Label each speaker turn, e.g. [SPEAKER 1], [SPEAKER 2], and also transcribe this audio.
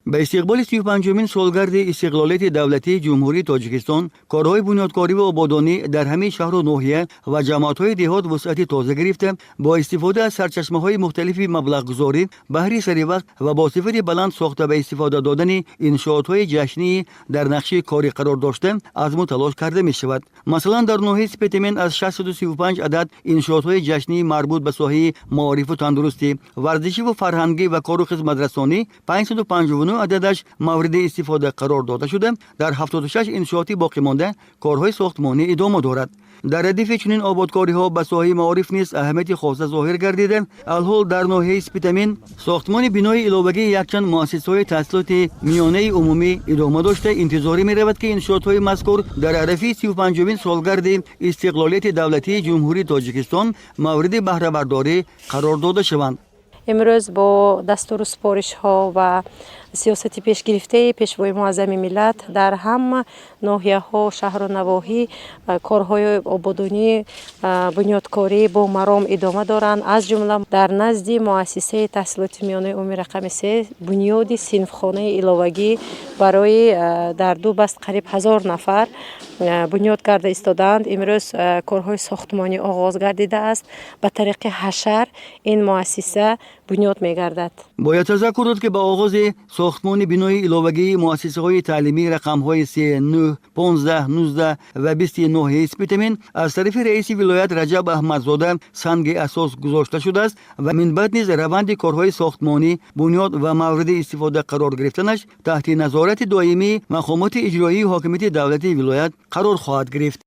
[SPEAKER 1] Ба истиқболи 35-умин солгарди истиқлолияти давлатии Ҷумҳурии Тоҷикистон корҳои бунёдкорӣ ва ободонӣ дар ҳамаи шаҳру ноҳия ва ҷамоатҳои деҳот вусъати тоза гирифта, бо истифода аз сарчашмаҳои мухталифи маблағгузорӣ баҳри саривақт ва бо сифати баланд сохта ба истифода додани иншоотҳои ҷашнии дар нақшаи корӣ қарор дошта, азму талош карда мешавад. Масалан, дар ноҳияи Спитамен аз 635 адад иншоотҳои ҷашнии марбут ба соҳаи маорифу тандурустӣ, варзишиву фарҳангӣ ва кору хизматрасонӣ 559 ададаш мавриди истифода қарор дода шуда, дар 76 иншооти боқимонда корҳои сохтмонӣ идома дорад. Дар радифи чунин ободкориҳо ба соҳаи маориф низ аҳамияти хоса зоҳир гардида, алҳол дар ноҳияи Спитамен сохтмони бинои иловагии якчанд муассисаҳои таҳсилоти миёнаи умумӣ идома дошта, интизорӣ меравад, ки иншоотҳои мазкур дар арафаи 35-умин солгарди истиқлолияти давлатии Ҷумҳурии Тоҷикистон мавриди баҳрабардорӣ қарор дода шаванд.
[SPEAKER 2] Имрӯз бо дастуру супоришҳо ва сиёсати пешгирифтаи Пешвои муаззами миллат дар ҳама ноҳияҳо, шаҳру навоҳӣ корҳои ободонӣ, бунёдкорӣ бо маром идома доранд. Аз ҷумла дар назди муассисаи таҳсилоти миёнаи умумии рақами 3 бунёди синфхонаи иловагӣ барои дар ду баст қариб 1000 нафар бунёд карда истодаанд. Имрӯз корҳои сохтмонӣ оғоз гардидааст. Ба тариқи ҳашар ин муассиса бунёд мегардад.
[SPEAKER 1] Бояд тазаккур дод, ки ба оғози сохтмони бинои иловагии муассисаҳои таълимии рақамҳои 3, 9, 15, 19 ва 20 ноҳияи Спитамен аз тарафи раиси вилоят Раҷаб Аҳмадзода санги асос гузошта шудааст ва минбаъд низ раванди корҳои сохтмонӣ, бунёд ва мавриди истифода қарор гирифтанаш таҳти назорати доимии мақомоти иҷроии ҳокимияти давлатии вилоят қарор хоҳад гирифт.